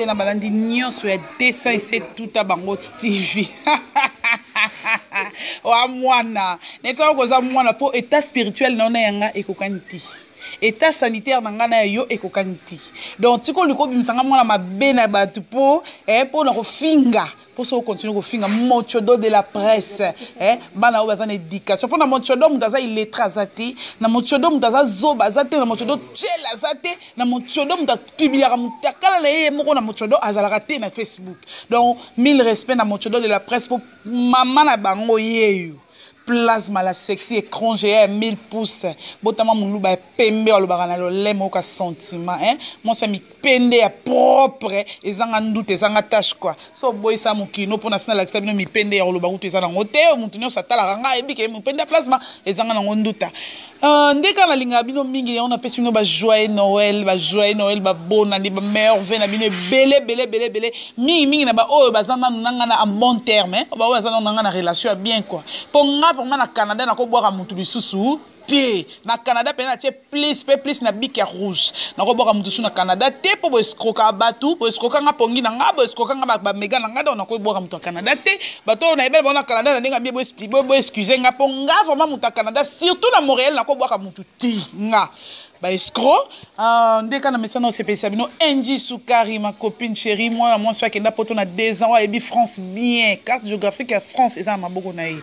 Mbote na balandi nyonso ya 207 tuta bango TV. Wa mwana. Nayebisaka koza mwana mpo état spirituel na yo na yanga ekokani te. État sanitaire na ngai na ya yo ekokani te. Donc tika olingi obimisa nga mwana mabe na bato mpo eh, mpo na kofinga mpo soki okontinue kofinga mochodo de la presse eh, bana oyo baza na éducation mpo na mochodo moto aza illettré aza te, na mochodo moto aza zoba aza te, na mochodo tiel aza te, na mochodo moto apibliaka motakala na ye moko na mochodo azalaka te na Facebook. Donc mille respect na mochodo de la presse mpo mama na bango yeyo plasma la sexy écran géant ya 1000 pouces, botama moluba ya pembe alobaka na lolemo oyoka sentiment, hein? Mwasi ya mipende ya propre ezanga ndute ezanga tache quoi. So oboyisa mokino mpona sina alakisa bino mipende ya koloba kutu eza nango te. Motu nyonso atalaka ngai ayebi ke mipende ya plasma ezanga nango nduta. Nde kaka nalingaka bino mingi, yango napesi bino bajoyeux Noël, bajoyeux Noël, babonani, bameilleurs vœux na bino ebele ebele ebele ebele, mingimingi na baoyo baza nanu na ngai na en bon terme, eh? Baoyo baza nanu na ngai na relation ya bien quoi. Mpo nga vraiment na Canada nakobwaka motu lisusu te. Na Canada mpenza natie plus mpe plus na bic ya rouge, nakobwaka motu su na Canada te mpo boeskrokaka bato, boeskrokanga pongi na nga, boeskrokanga bamega na nga. Donc nakobwaka moto ya Canada te. Bato oyo nayebela bango na Canada na ndenge abie, boexcuse nga mpo nga vraiment moto ya Canada, surtout na Montréal, nakobwaka motu te, nga baescroc. Nde kaka na mesana osepelisa bino. Angie Sukari, ma copine chérie, mwana mwasi akenda poto na 2 ans, oyo ayebi France bien, carte géographique ya France eza na maboko na ye.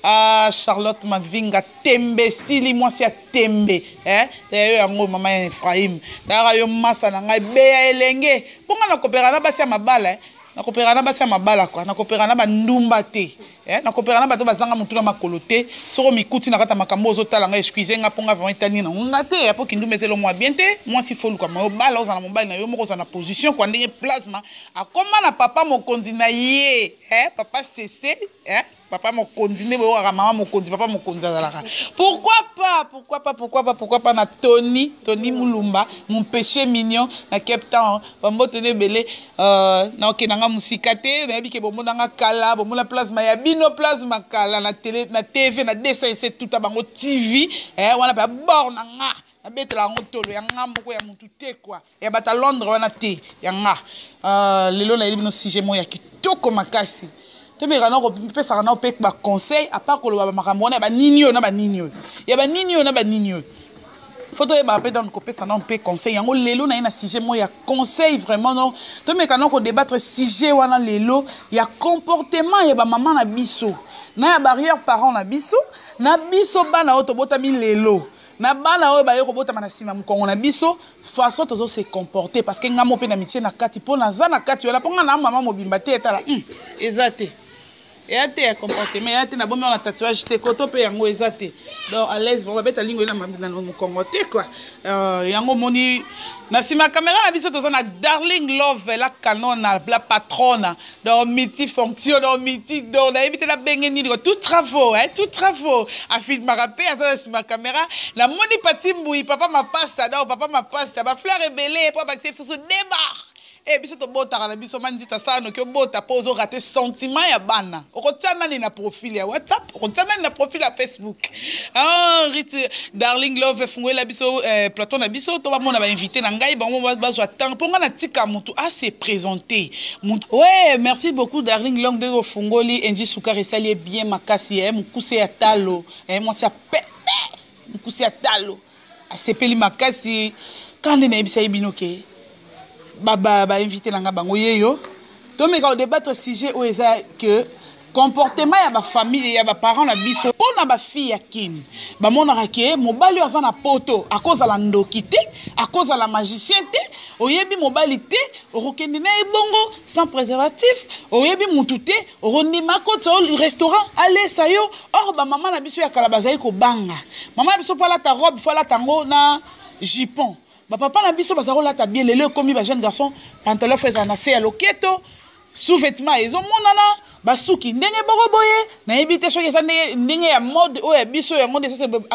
Ah, Charlotte Mavinga tembe sili mwasi ya tembe, eh? Yo yango mama ya Ephraim, tayaka yo masa na ngai beya elenge mpo ngai nakopera na basi ya mabala, eh? Nakopera na basi ya mabala kua, nakopera na bandumba te, eh? Nakopera na bato bazanga motu na makolo te. Soki omikuti na kati ya makambo ozotala ngai, excuse nga mpo nga vraiment etali nango nga te, ya mpo kindumba eza eloko mwa bien te. Mwasi fo oluka mayo bala, ozala na mobali na yo moko, ozala na position kua, ndenge plasma akoma na papa mokonzi na ye, eh? Papa cc, eh? Papa mokonzi nde boyokaka mama mokonzi, papa mokonzi azalaka. Pourquoi pas, pourquoi pas, pourquoi pas, pourquoi pas na Tony, Tony Mulumba, mon péché mignon na Cape Town, bambote nde ebele. Nakokenda nga mosika te, nayebi ke bomonanga kala, bomona plasma ya bino, plasma kala na tele, na TV, na 207 tuta bango TV, eh, wana mpe bord na nga nabetela yango tolo ya nga moko ya motu te kua, ya bato ya Londres wana te, ya nga. Lelo nayeli bino sujet moko ya kitoko makasi. Tobeka na kopesaka na mpe baconseil, à part koloba bamakambo wana ya banini oyo na banini oyo ya banini oyo na banini oyo, faut toyebaka mpe donc kopesa nano mpe conseil. Yango lelo naye na sujet moko ya conseil vraiment. Non, tomeka nano kodébattre sujet wana lelo ya comportement ya bamama na biso na ya barrière parent na biso, na biso bana oyo tobotami lelo, na bana oyo baye kobotama na nsima mokongo na biso, façon tozo se comporter. Parce que nga mo mpe na mitie na kati mpo naza na kati wana, mpo nga na mama mobimba te. Etala, eza te, eya te ya comportement, eya te. Nabomi wana tatouage te, koto mpe yango eza te. Donc à l'aise vraiment, babeta lingo na mokongo te quoi. Yango omoni na nsima ya caméra na biso toza na Darling Love, la canona, la patrona, donc multifonction, donc multi, donc nayebi te nabenge nini, tout travaux, hein, tout travaux afilmaka mpe aza na nsima ya caméra. Namoni Pati Mbui, papa mapasta, donc papa mapasta, bafleur ebele mpo abakisi biso débar. E biso tobotaka na biso manzita asala noki obota mpo ozorater sentiment ya bana. Okotia nani na profil ya WhatsApp? Okotia nani na profil ya Facebook? Ah, Rit Darling Love efungolela biso, eh, plateau na biso to bamona bainvité na ngai, bango bazwa temps mpo ngai natika motu ase présenter mutu. Ouais, merci beaucoup Darling Love, ndenge ofungoli Enji Sukari esali ye bien makasi, eh, mokuse ya talo, eh, mwasi ya pepe, mokuse ya talo asepeli makasi. Kaka nde nayebisa ye bino ke bainvité na nga bango yeyo, tomeka kodébattre sujet oyo eza ke comportement ya bafamille ya baparent na biso mpo na bafille ya Kini. Bamonaka ke mobali oyo aza na poto akozala ndoki te, akozala magicien te. Oyebi mobali te, okokende na ye bongo sans préservatif. Oyebi mutu te, okondima akotisa yo restaurant, alesa yo. Or bamama na biso ya kala bazali kobanga. Mama na biso mpo alata robe, fo alata yango na jupon. Bapapa na biso baza kolata bien. Lelo ekomi bajeune garçon, pantalon fo ezala na se ya loketo, sous-vêtement ezomonana, basuki ndenge moko boye. Nayebi te soki eza ndenge ya mode oyo ya biso yango nde.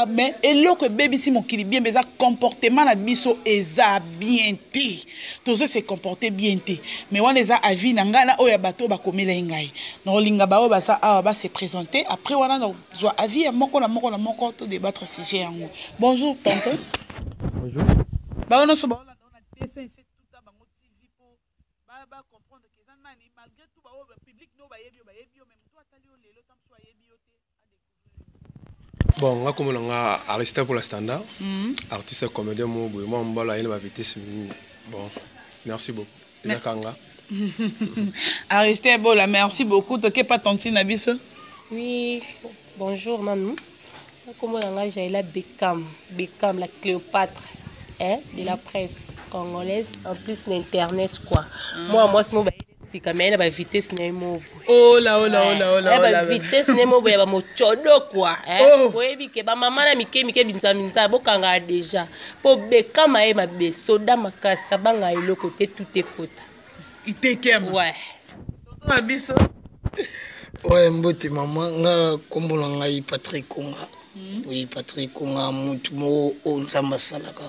Mais eloko ebebisi mokili bien eza comportement na biso, eza bien te, tozo se comporter bien te. Mais wana eza avis na ngai na oyo ya bato oyo bakomela ye ngai. Nakolinga baoyo baza awa base présenter, après wana nazwa avis ya moko na moko na moko, to débattre sujet yango. Bonjour tonton. Bonjour. Bango nyonso baolanda na dessin ese tuta bango TV mpo comprendre ke eza nani, malgré tout baoyo public no bayebi yo, bayebi yo, mais moto atali yo lelo, ta mosusu ayebi yo te, adécouvrir. Bon, nga komona nga Arista pour la standard, artiste comédien moko boye, mwa mbala aye na bavitesse mingi. Bon, merci beaucoup, eza kanga. Ariste Ebola, merci beaucoup. Toke pa tantine na biso. Oui, bonjour Nanou. Kombo na ngai Jaila Beckham, Beckham la Cléopâtre, hein, de la presse congolaise, en plus l'internet quoi. Moi moi c'est mo ba sika mais na ba vitesse na ye mo. Oh là, oh là, oh là, oh là, oh ba là. Vitesse na ye mo ya ba mochodo quoi, hein. Oh. Boyebi ke ba mama na mike mike binza binza bokanga déjà. Po Beckham aye mabe, soda makasi abanga eloko te, tout ekota. Itekem. Ouais. Tonton na biso. Ouais, mbote mama, nga kombo na ngai Patrick Konga. Oui, Patrick Konga, mutu moko oyo Nzambe asalaka.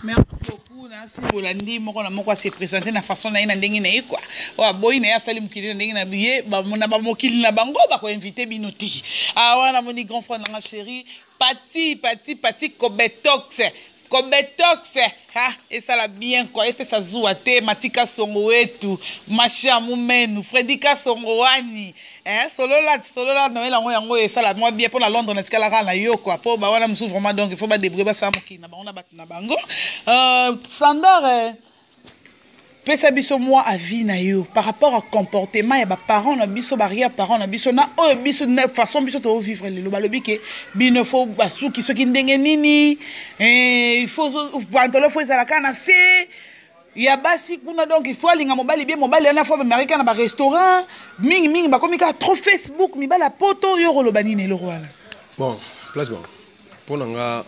Merci beaucoup. Nasi bolandi moko na moko ase présenter na façon na ye, na ndenge na ye quoi. Oyo aboyi na ye, asali mokili na ndenge na ye, na bamokili na bango bakoinvite bino te. Awa namoni grand frère nanga chéri Pati Pati Pati Kobetox, Kobetox, ha esala bien quoi, epesa zuwa te. Matika Songo wetu, Masha Mumenu, Fredika Songo wani, eh, solola solola noel yango yango esala mwa bien mpona Londres natikala kaka na yo quoi, mpo bawana mosusu vraiment, donc il faut badébrouiller, basala mokili na bango na bato na bango. Standard, pesa biso mwa avis na yo par rapport à comportement ya baparent na biso, baarrière parent na biso, na oyo biso, na façon biso tovivre lelo. Balobi ke bino fo basuki soki ndenge nini, il faut pantalon fo ezala kaka na se ya basi kuna. Donc il faut alinga mobali bien, mobali wana fo bamari kaka na barestaurant mingimingi, bakomi kaka trop Facebook, mibali ya poto. Yo koloba nini eloko wana? Bon, place, bon, mpo na nga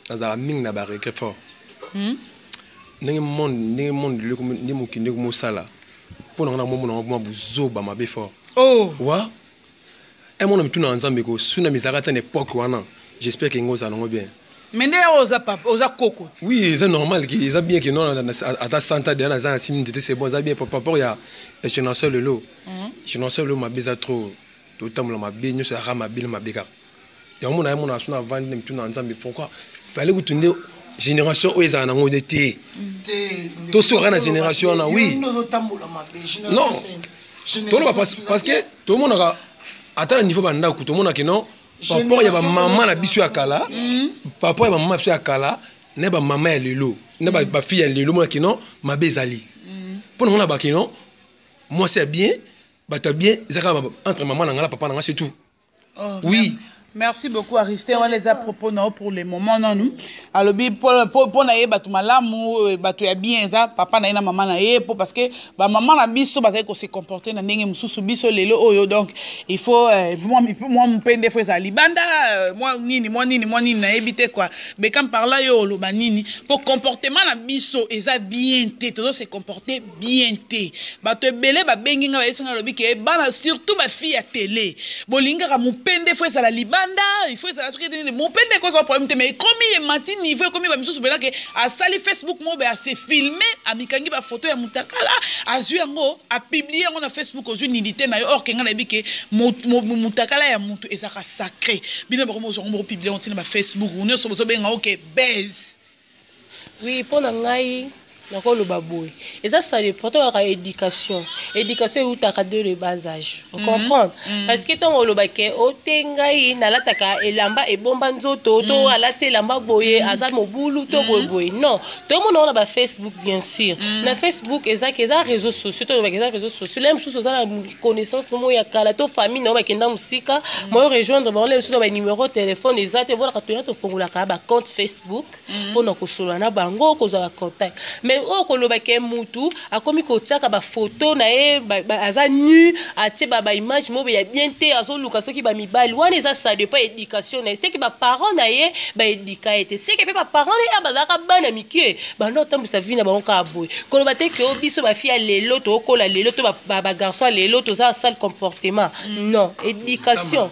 nazala mingi na baregret fort. Ndenge monde lelo, nde mokili ndenge mosala, mpo na nga namomona ngo mwa buzoba mabe fort. Oh. Wa emona mituna ya Nzambe kosuna mizalaka ata na époque wana. J'espère ke ngo ozala nango bien. Mais nde oyo oza papa, oza koko ti. Oui, eza normal ke eza bien ke non, ata 100 ans deja naza na nsimi nzete, c'est bon, eza bien par rapport ya génération lelo. Génération lelo mabe eza trop, totambola mabe nyonso, yaka mabe na mabe kaka yango. Mona ye mona so navandi na mituna ya Nzambe, pourquoi fallait kutu nde génération oyo ezala nango nde te, tosukaka na génération wana? Oui. Ozotambola mabe. Non, toloba parce que tomonaka ata na niveau bandako, tomonaka non, par rapport ya bamama na biso ya kala, par rapport ya bamama na biso ya kala na bamama ya lelo na bafille ya lelo, monaki non, mabe ezali. Mpo na ngo na baki non, mwasi ya bien, bato ya bien eza kaka entre mama na ngai na papa na ngai, c'est tout. Oh, Oui. Merci beaucoup Ariste, wana eza propos na yo pour le moment nanu. Alobi mpo na ye bato malamu, bato ya bien eza papa na ye na mama na ye, po parce que bamama na biso bazali kose comporter na ndenge mosusu, biso lelo oyo. Donc il faut mwa mopende fo ezala libanda, mwa nini, mwa nini, mwa nini, nayebi te quoi. Bekam par là, yo oloba nini po comportement na biso eza bien te, tozo se comporter bien te? Bato ebele babengi nga, bayesi nga, alobi ke bana, surtout bafille ya télé, bolingaka mopende fo ezala libanda, il faut ezala soki nini. Mopende ekozala problème te, mais ekomi emati niveau, ekomi bamisusu mpena ke asali Facebook moko boye, ase filme, amikangi bafoto ya mutakala, azwi yango, apublie yango na Facebook. Ozwi nudité na yo, or ke nga nayebi ke mutakala ya mutu ezalaka sacré. Bino bakomi ozwa yango, bokopublie yango ntina bafacebook nyonso, bozobenga oke base. Oui, mpo na ngai nakoloba boye, eza ça dépend kaka éducation. Éducation eutaka de le bas âge, ocomprendre? Parce que ntongo olobake ote ngai nalataka elamba ebomba nzoto, to alati elamba boye, aza mobulu to boye boye, non, tomona ngo na bafacebook. Bien sûr, na Facebook ezaki eza réseaux sociaux, to olobaka eza réseaux sociaux. Le mosusu oza na connaissance moko ya kala to famille na yo bakenda mosika, moyo rejoindre bango. Le mosusu na banumero téléphone eza te, bonaka toya tofungolaka bacompte Facebook mpona kosolola na bango, kozwa bacontact. Mais oyo kolobaka mutu akomi kotiaka bafoto na ye, aza nu, atie baimage moko ya bien te, azoluka soki bamibali wana, eza ça dépend éducation na ye. Seke baparent na ye baéduquer ye te, seke mpe baparent na ye bazalaka bana mike, banda otambwisa vie na bango kaka boye. Koloba te ke o biso bafille ya lelo tokokola lelo to bagarçon ya lelo toza sale comportement, non. Éducation,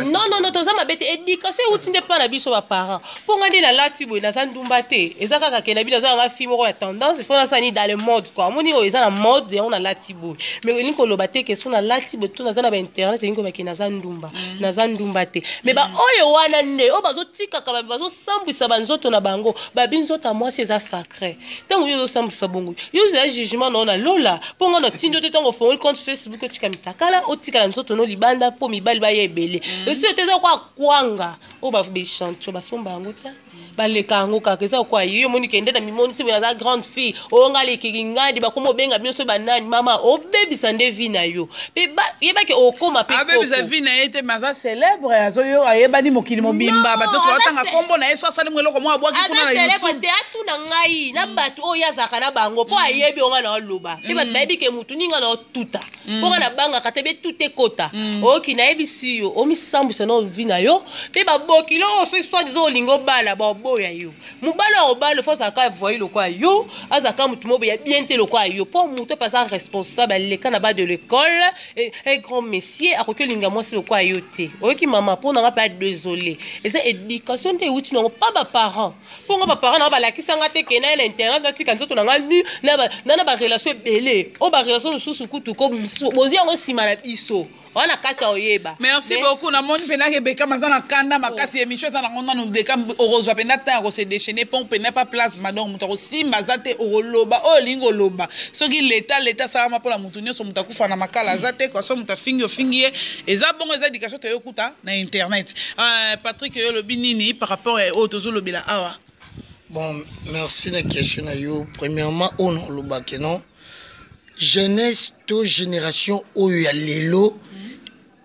non, non, non, toza mabe te. Éducation euti nde mpa na biso baparent. Mpo nga nde nalati boye, naza ndumba te, eza kaka ke na bino aza nanga fille moko ya. tendance, il faut nasala nini dans le mode quoi. Omoni oyo eza na mode, yango nalati boye. Mais elingi koloba te ke so nalati boye to naza na bainternet, elingi koloba ke naza ndumba. Naza ndumba te. Mais baoyo wana nde oyo bazotikaka, bazosambwisa banzoto na bango. Babi nzoto ya mwasi eza sacré. Ntango yo ozosambwisa bongo, yo ozala jugement na yo na lola. Mpo nga na tindi yo te. Ntango ofongoli compte Facebook, otika mitakala, otikala nzoto no libanda mpo mibali baya ebele. Esi te, eza kwa kwanga oyo baéchantillon basomba yango te, baleka yango kaka. Eza kwa yo omoni kende na mimonisi boye, naza grande fille oyo nga alekiki ngandi, bakoma obenga bino so banani. Mama, obebisa nde vie na yo mpe yebaki okóma mpe Abebisa koko. vie na ye te, mais aza célèbre, azoyo ayebani mokili mobimba. Non, Bato nyonso aza batanga nkombo na ye. So asali mo eloko moko, abwaki kuna Aza na célèbre YouTube. te. Atuna ngai na bato oyo azalaka na bango, mpo ayebi onga na oloba mpe bato bayebi ke mutu ninga na otuta, mpo nga nabangaka te. Betuta ekota oyoki, nayebisi yo, omisambwisa na vie na yo mpe babokilo oyo so histoire disant olingi obala, baoboya yo. Mobali oyo obala, fo azalaka voyi lokola yo, azalaka motu moko ya bien te lokola yo, mpo motu mpe aza responsable, aleka na ba de l'école, un grand monsieur akoki olinga mwasi lokola yo te. Oyoki mama? Mpo nanga mpe adésolé, eza éducation nde euti nango pa baparent. Mpo nga baparent nanga balakisanga te ke naye na internet, natika nzoto na nga nu na barelation ebele oyo, barelation mosusu kutu ko bozwi yango nsima na biso wana kati ya oyeba. Merci Mais- beaucoup. Namoni mpena Rebeka aza na kanda makasi. Émission eza nango nanu deka, okozwa mpenza temps ya kose déchaîner mpo mpena pa plasma. Donc moto akosimba aza te, okoloba oyo olingi oloba. Soki leta asalama mpona motu nyonso, moto akufa na makala aza te kwa. So moto afingi, ofingi ye, eza bongo. Eza éducation toyokuta na internet. Patrick, oyo olobi nini par rapport ya oyo tozolobela awa? Bon, merci na question na yo. Premièrement, oyo na olobaki, non, jeunesse to génération oyo ya lelo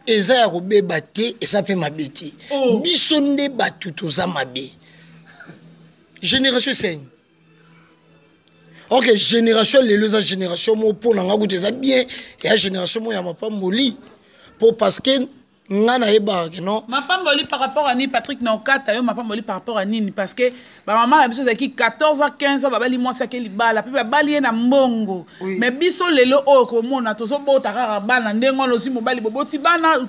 eza ya kobeba te, eza mpe mabe te. Oh. Biso nde bato toza mabe. Génération eseni, ok, génération lelo eza génération moko mpo na nga kutu eza bien, eya génération moko ya mapamboli, mpo parce que nga nayebaka ke non. Mapamboli par rapport à nini, Patrick? Na okata yo, mapamboli par rapport à nini? Parce que bamama na biso ezalaki 14 ans, 15 ans, babali mwasi, ake libala mpe babali ye na mbongo. Mais biso lelo oyo komona tozobota kaka bana ndenge wana. Ozwi mobali, boboti bana,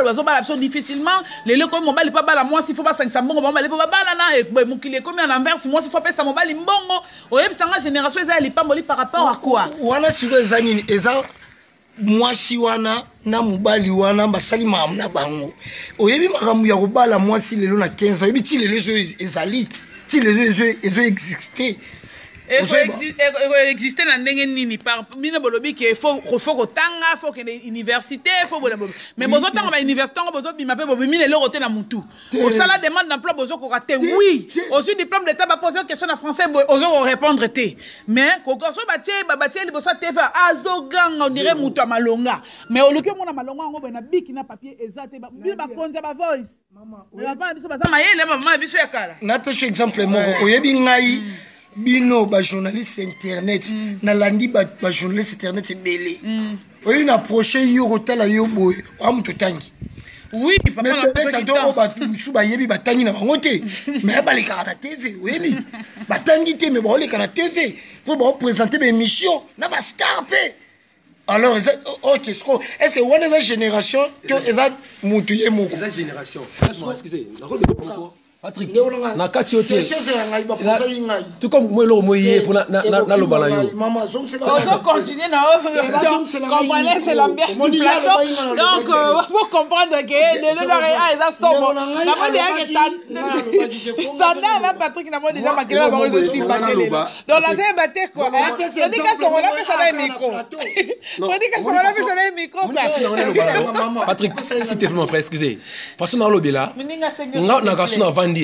bazobala biso difficilement. Lelo ekomi mobali mpo abala mwasi, fo basangisa mbongo bamobali mpo babalana. Mokili ekomi à l'inverse, mwasi fo apesa mobali mbongo. Oyebisanga génération eza ya lipamboli par rapport à quoi? Wana sikoyo eza nini? Eza mwasi wana na mobali wana basali makambo na bango. Oyebi makambo ya kobala mwasi lelo na 15, oyebi ti lelo ezali, ti lelo ezo existe. Ekoexiste na ndenge nini? Par bino bolobi ke fo kotanga, fo kende université, fo boye, mais bozotanga bauniversité yango, bozobima mpe bobimi na eloko te na mutu. Osala demande d'emploi, bozokoka te. Oui, ozwi diplôme d'état, bapose question na français boye, ozokorépondre te. Mais so batie liboso ya TV, azoganga, on dirait moto ya malonga. Mais oluki omona malonga yango boye na biki na papier eza te. Bino bakonzi ya bavoice, bapapa na biso baza mayele, bamama na biso ya kala. Napesa exemple moko. Oyebi ngai, bino bajournaliste internet, nalandi bajournaliste internet ebele. Oyebi, na approche yo, kotala yo boye, oya moto otangi. Oui, papa. Mais peut-être oyo bato mosusu bayebi, batangi na bango te, mais balekaka na TV. Oyebi, batangi te, mais baoleka na TV mpo baoprésente baémission na bastar mpe. Alors eza ok, siko est ce que wana eza génération to eza mutu ye moko? Eza génération. Excusez, Patrick, na kati yo te. Tout comme moi, eloko moi ye mpo naloba na yo. Ozo continuer na comprenez, c'est l'ambiance du plateau. Donc pour comprendre que lelo na eza somo, namoni yake standard na Patrick, namoni déjà makelele bango ezosimba te lelo. Donc nazayeba te quoi. Fredi Kasongo, napesa na ye micro. Fredi Kasongo, napesa na ye micro quoi. Patrick, s'il te plaît, mon frère, excusez, façon nalobela nga nakaso navandi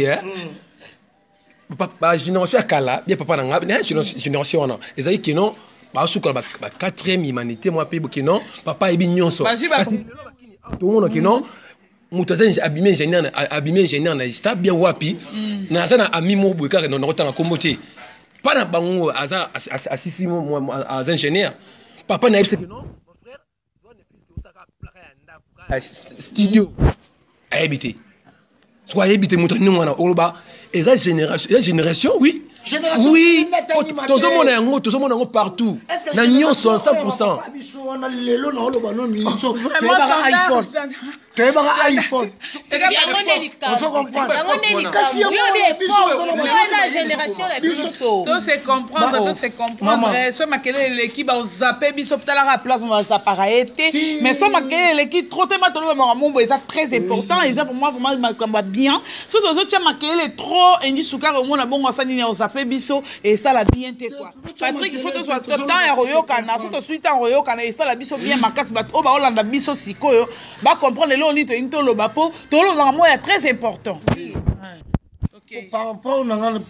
bagénération ya kala bien. Papa na nga na génération wana ezali keno basuka ba quatrième humanité mwa mpe keno papa ayebi nyonso. Tomona keno moto aza abimi ingénieur, abimi ingénieur na ista bien wapi. Naza na ami moko boye kaka, nakotanga kombo te, mpa na bango aza asisi, aza ingénieur. Papa nayebi que non, mon frère, osaka plaka ya ndako studio, ayebi te. Soki ayebi te, moto ndenge wana oloba eza génération, eza génération, oui. Oui, tozomona yango, tozomona yango partout na nyonso 100. Biso wana lelo naoloba no minso, toyebaka iPhone, toyebaka iPhone. Yango nde likambo, yango nde likambo. Yo eza génération na biso. To se comprendre, to se comprendre. So makelele eleki, baozape biso. Talaka place bazapaka ye te, mais so makelele eleki trop te, matoloba makambo eza très important. Eza pour moi vraiment makambo ya bien. So tozotia makelele trop, Endi Sukari omona bongo asali nini, ozape biso, esala bien te quoi. Patrick, faut tozwa temps ya koyokana. So tosui temps koyokana, esala biso bien makasi. Bato oyo baolanda biso sikoyo bacomprendre eloko nini toyini toloba, mpo toloba makambo ya très important. Par rapport na nga,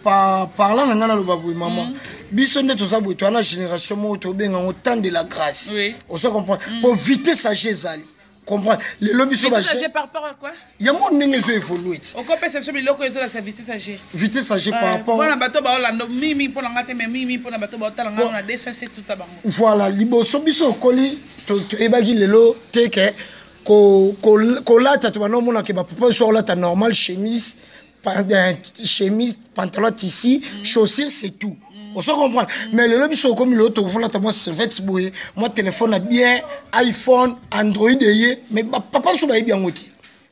parlant na nga, naloba boye: mama, biso nde toza boye, toza na génération moko tobenga yango temps de la grâce. Ozo comprendre? Po vitesse age ezali comprendre lelo biso. Par rapport à quoi? Yango ndenge ezo évolue ti. Okopesa biso biloko ezolakisa vitesse age. Vitesse age par rapport mpona bato baolanda mingi, mpona nga te, mais mingi mpona bato baotala nga na 207 tuta bango. Voilà, liboso biso okoli, toyebaki lelo te ke kolata, to banda omonake bapapa biso kolata normal, chemise, chemise, pantalon tissu, chaussure, c'est tout. Ozo comprendre? Mais lelo biso okomi, lelo tokolata mwa serviette boye, mwa téléphone na bien, iPhone, Android eye, mais papa biso bayebi yango te.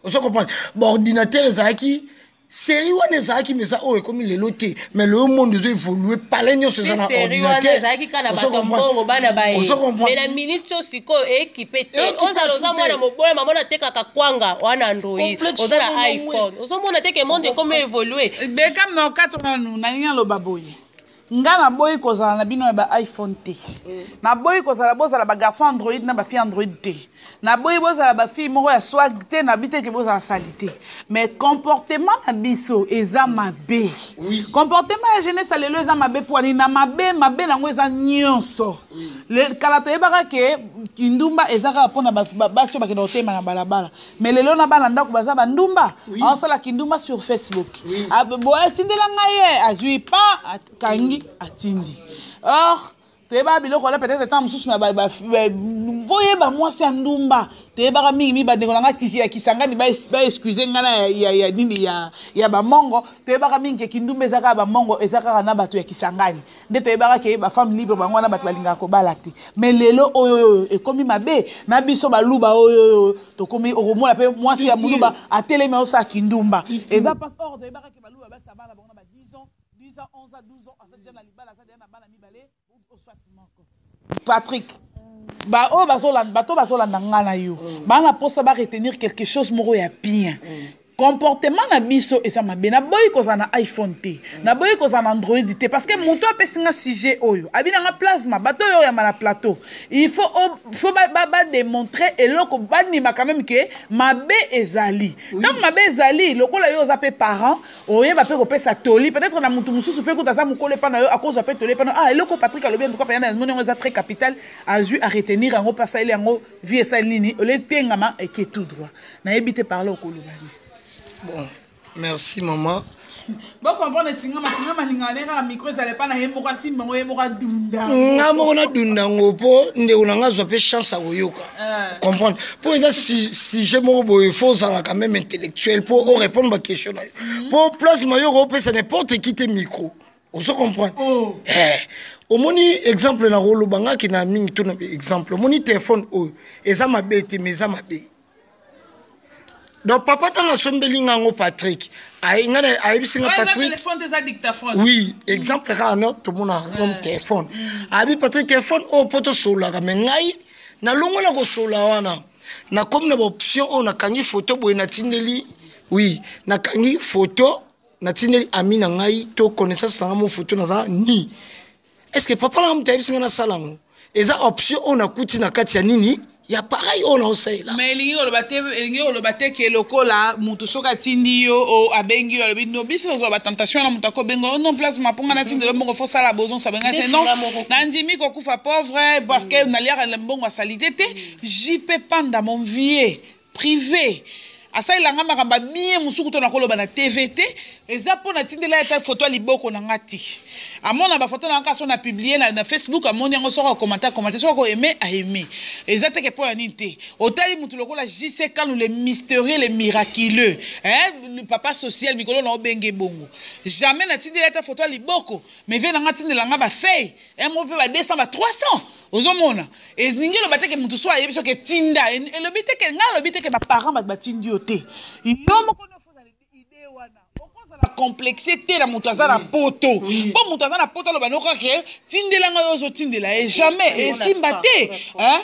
Ozo comprendre? Baordinateur ezalaki série wana ezalaki, mais eza oyo ekomi lelo te. Mais lelo monde ezo évolue, palais nyonso eza na ordinateur. Ezalaki kaka na bato mbongo, bana baye, mais na minute oyo sikoyo ekipe te. Ozala oza mwana mobola, mama atekaka kwanga wana, Android, oza na iPhone. Ozomona te ke monde ekomi évolue? Bekam na okati nanu, nalingi aloba boye: nga naboyi kozala na bino ya ba iPhone te, naboyi kozala bozala bagarçon Android na bafille Android te, naboyi bozala bafille moko ya swag te, nabi te ke bozala sali te, mais comportement na biso eza mabe. Comportement ya jeunesse ya lelo eza mabe. Po nini na mabe? Mabe nango eza nyonso. Kala toyebaka ke kindumba eza kaka mpona basi oyo bakenda kotema na balabala, mais lelo na bana ndako baza bandumba, aosala kindumba sur Facebook. Boye atindela ngai ye, azwi pa, akangi, atindi. Or toyebaka biloko wana peut-être ntango mosusu na boyeba mwasi ya ndumba, toyebaka mingi bandeko na nga ya Kisangani, baexcuse ngai na ya nini ya bamongo. Toyebaka mingi ke kindumba eza kaka bamongo, eza kaka na bato ya Kisangani nde toyebaka ke bafemme libre bango wana, bato balingaka kobala te. Mais lelo oyo oyo ekomi mabe na biso baluba oyo oyo tokomi, okomona mpe mwasi ya moluba atelemi, aosala kindumba, eza mpasi. Or toyebaka ke baluba basa bana bango na ba 10 ans, 10 ans, 11 ans, 12 ans, aza déjà na libala, aza déjà na bana mibale ou soit moko. Patrick, baoyo bazolanda, bato bazolanda nga na yo, baa na mposa baretenir quelque chose moko ya bien. Comportement na biso eza mabe. Naboyi kozala na iPhone te, naboyi kozala na Android te, parce que moto apesi nga sujet oyo, abi nanga plasma, bato oyo oyamba na plateau, il faut badémontrer eloko, bandima quand même ke mabe ezali. Ntango mabe ezali, lokola yo oza mpe parent, oyeba mpe kopesa toli peut-être na motu mosusu mpe kuta aza mokolo epa na yo, akozwa mpe toli epa na ah, eloko Patrick alobi en tout cas mpenza namoni yango eza très capital, azwi aretenir yango mpe asaleli yango vie, esali nini, oletengama eke tout droit. Nayebi te, parle, okoloba nini? Bon, merci mama. Bocomprendre, Tingama, Tingama alingaka nde kaka micro ezala epa na ye moko, asimba ngo ye moko, adunda. Nga moko nadunda yango mpo ndeko na nga azwa mpe chance ya koyoka, comprendre, mpo eza sujet moko boye, faut ozala quand même intellectuel mpo orépondre baquestion na yo, mpo place mayoko opesa n'importe qui te micro. Ozo comprendre? Eh, omoni exemple na koloba ngaki na mingi to na exemple, omoni telefone oyo eza mabe te, mais eza mabe. Donc papa ntango asombeli nga yango, Patrick, nga ayebisi nga: "Patrick." Telefone te, eza dictaphone. Oui, exemple kaka no tomonaka comme telefone. Ayebi Patrick, telefone oyo mpo tosololaka, mais ngai nalongo na kosolola wana, nakomi na baoption oyo, nakangi photo boye, natindeli, oui, nakangi photo, natindeli ami na ngai to connaissance na ngai mo photo naza ni. Est ce que papa nanga moto ayebisi ngai nasala yango? Eza option oyo nakuti na kati ya nini, ya pareil oyo naosalela. Mais elingi koloba te, elingi koloba te ke lokola motu soki atindi yo, o abengi yo, alobi no, biso tozwa batentation na moto akobenga o non, place maponga natindelo mbongo, fosala bozonsa benga se non, nandimi kokufa pauvre parce que naliaka mbongo asali te. Te, JP Panda, mon vieux privé. Asalela nga makambo ya bien mosuku to nakoloba na TV te. Eza mpo natindela ye ata foto ya liboko na nga te. Amona bafoto na nga so na publie na Facebook, amoni yango, soko akomante, akomante, soko akoaime, aime. Eza teke mpo ya nini te. Otali mutu lokola JC Kanu, le mystérieux, le miraculeux, hein, le papa social, mikolo na obenge bongo. Jamais natindela ye ata foto ya liboko, mais vie na nga atindela nga bafeuille mo mpe ba 200, ba 300. Ozomona, elingi eloba te ke motu so ayebi soki etinda, elobi te ke ngai alobi te ke baparent bato batindi yo te. Yo moko nde ozala idée wana, okozala complexe te na moto aza na poto, mpo moto aza na poto aloba noka ke tindela ngai, oyo ozotindela ye jamais esimba te, hein?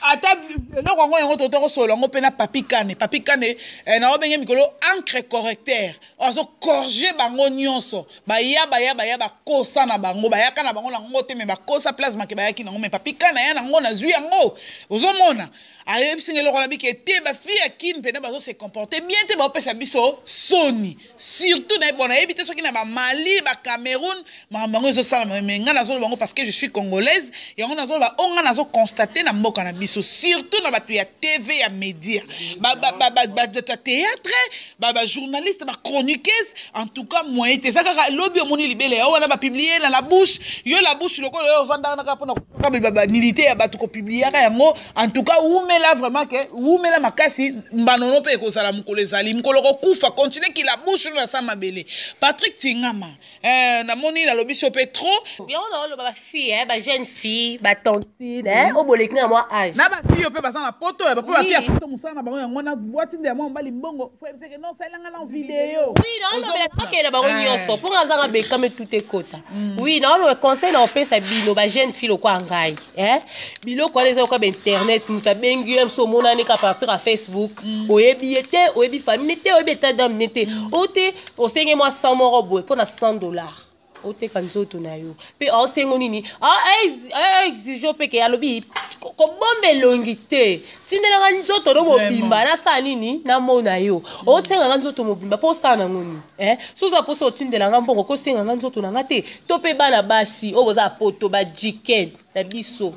Ata eloko yango, yango tota kosolola yango mpe na Papi Kane. Papi Kane, na obenge mikolo encre correcteur, azocorge bango nyonso. Baya, baya, baya, bakosa na bango, bayaka na bango nango te, me bakosa place make bayaki nango. Me Papi Kane aya nango, nazwi yango. Ozomona, ayebisi nga eloko wana bike te. Bafille ya Kine mpena bazose comporte bien te, baopesa biso soni, surtout na bon, nayebi te soki na bamali, bacameroun, makambo yango ezosalama. Me ngai nazoloba yango parce que je suis congolaise. Yango nazoloba o ngai nazoconstate na mboka na biso, surtout na bato ya TV, ya média, bato ya théâtre, bajournaliste, bachroniqueuse. En tout cas, moyen te. Eza kaka lobi omoni libele ya wana bapublie na la bouche yo, la bouche lokola oyo ovandaka kaka mpona kosaka banilité ya bato, kopubliaka yango. En tout cas, wumela vraiment, ke wumela makasi. Mbanono mpe ekozala mokolo, ezali mokolo kokufa. Continue ki la bouche no na sa mabele. Patrick Tingama, namoni nalobi so mpe trop. Yango na oloba bafille, bajeune fille, batantine oyo boleki na mwa age. Na bafille oyo mpe baza na poto, ya bapo bafille ya poto, mosala na bango yango wana, bwatinde ya mwa mobali mbongo, fo yebiseke non, salelanga na video. Oui, naolobela bakende na bango nyonso mpo nga azanga bekame tout ekota. Oui, naoloba conseil na opesa bino bajeune fille lokwa ngai, biloko wana eza lokola bainternet. Moto abengi yo moso, omonani ka partir ya Facebook, oyebi ye te, oyebi famille te, oyebi état d'âme ne te. Oyo te, osenge mwa 100 moko boye mpo na 100 $, oteka nzoto na yo. Mpe aosengo nini, aexige mpe ke alobi kobomba elongi te, tindelanga nzoto no mobimba, nasala nini, namona yo. Otenganga nzoto mobimba mpo osala nango nini? So oza mposa otindelanga mbongo, kosenganga nzoto na nga te. To mpe bana basi oyo boza poto, bajiken na biso,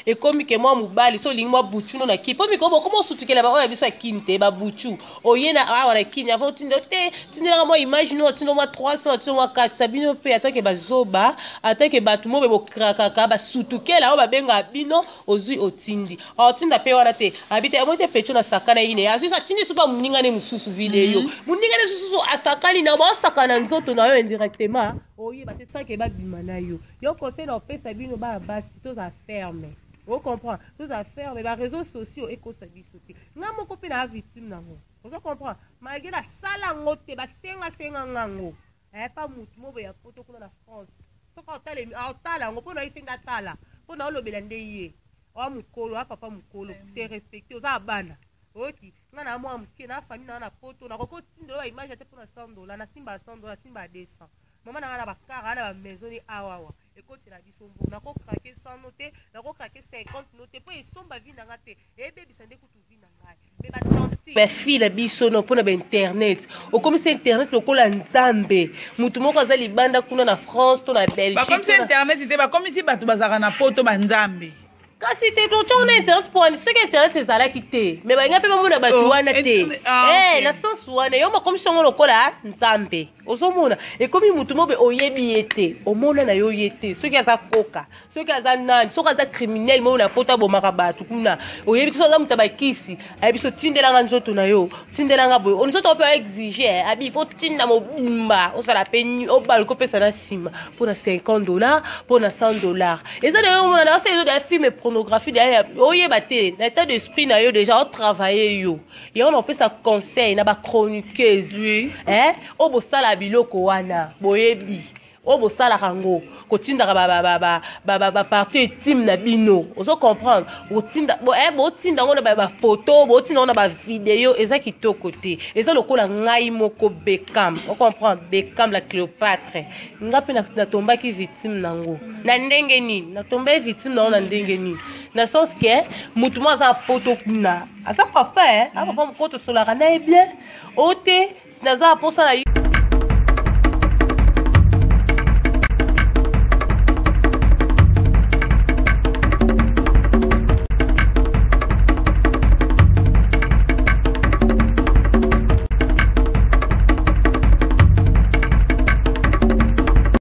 ekomi ke mwa mobali so olingi mwa butu no na kini, mpo mikolo bokoma osutukela baoyo ya biso ya Kini te. Babutu oye na awa na Kini, avant otinda te, tindelaka mwa image no, otinda mwa 300, otinda mwa 400. Bino mpe atake bazoba, atake bato mo be bokrakaka basutukela oyo babengaka bino. Ozwi, otindi, otinda mpe wana te, abi te, amoi te petio na sakana ye, azwi so atindi so mpa moningane mosusu video, moningane mosusu asakani na baosaka na nzoto na yo indirectement, oyeba te sanke babima na yo. Yo, conseil na opesa bino bana basi, tozala ferme, ocomprendre, tozala ferme. Baréseaux sociaux ekosa biso te. Nga moko mpe naa victime nango, ozo comprendre, malgré nasala yango te, basengasenga ngango pa mutu moko ya poto kuna na France. Soki aotala yango mpo na ye, senga atala mpo na olobela nde ye oa mokolo, oa papa mokolo, se respecte, oza bana. Oyoki nga na mwa moke na famille na na poto, nakoki otindela baimage te mpo na 100 $. Nasimba ya 100 $, nasimba ya 200. Mama na nga na bakara na bamaison ni awawa ekotela biso mbongo. Nakokrake 100 no te, nakokrake 50 no te, mpo esomba vie na nga te, eyebebisa nde kutu vie na ngai. Me batanti bafille na biso no mpona bainternet, okomisa internet lokola nzambe. Motu moko aza libanda kuna na France to na Belgique. Bakomisi internet te, bakomisi bato bazalaka na poto banzambe. Kasi te, totyango na internet mpo wani soki internet ezalaki te, me balinga mpe bamona bato wana te. Na sens wana, yo makomisi yango lokola nzambe. Ozomona, ekomi motu mobe oyebi ye te, omona na yo ye te, soki aza koka, soki aza nani, soki aza criminel moko na poto abomaka bato kuna, oyebi te. Soki aza moto ya bakisi, ayebi so tindelanga nzoto na yo, tindelanga boye nzoto mpe aexige, abi fo tinda mobimba, ozala mpe obaluki opesa na nsima mpo na 50 $, mpo na 100 $. Eza na yo omona na osala eza film pornographie, oyeba te na état d'esprit na yo déjà otravaille yo. Yango na opesa conseil na bachroniqueuse oyo bosala biloko wana, boyebi oyo bosalaka yango, kotindaka bapartie intime na bino, ozo comprendre, botinda yango na bafoto, botinda yango na bavideo, eza kitoko te. Eza lokola ngai moko Bekam, ocomprendre, Bekam la Cléopâtre, nga mpe natombaki victime nango na ndenge nini? Natombaki victime nango na ndenge nini? Na sens ke motu mo aza poto kuna, aza papa, papa moko tosolaka na ye bien, oyo te naza mposa na